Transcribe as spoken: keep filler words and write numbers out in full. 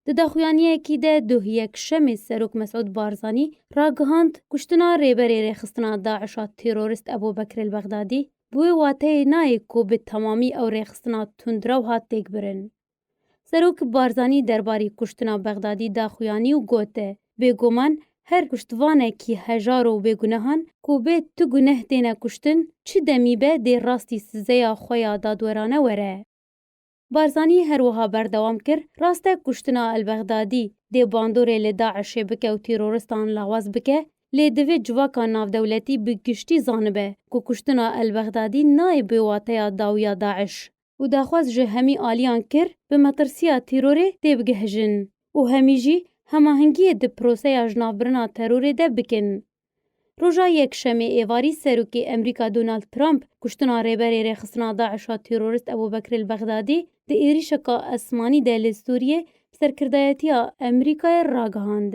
Di daxuyaniyekî de duh yekşemê Serok Mesûd Barzanî ragihand, kuştina rêberê rêxistina DAIŞ a terorist Ebû Bekir el Bexdadî bi wê wateyê nayê ku bi temamî ew rêxistina tundrew hat têkbirin. Serok Barzanî derbarî kuştina Bexdadî daxuyanî û gote, bêguman her kuştvanekî hejar û bêgunehan ku bê tu guneh têne kuştin, çi demî be dê rastî sizeya xwe ya dadwerane were. Barzanî her wiha berdewam kir, rast e kuştina El Bexdadî dê bandorê li DAIŞê bike û terorîstan lawaz bike, lê divê civaka navdewletî bi giştî zanibe ku kuştina El Bexdadî nayê bi wateya dawiya DAIŞ û daxwaz ji hemî aliyan kir bi metirsiya terorê têbigihijin û hemî jî hemahengiyê di proseya jinavbirina terorê de bikin. Roja Yekşemê êvarî Serokê Amerîka Donald Trump kuştina rêberê rêxistina DAIŞ a terorîst Ebû Bekir el Bexdadî di êrîşeka esmanî de li Sûriyê bi serkirdayetiya Amerîkayê ragihand.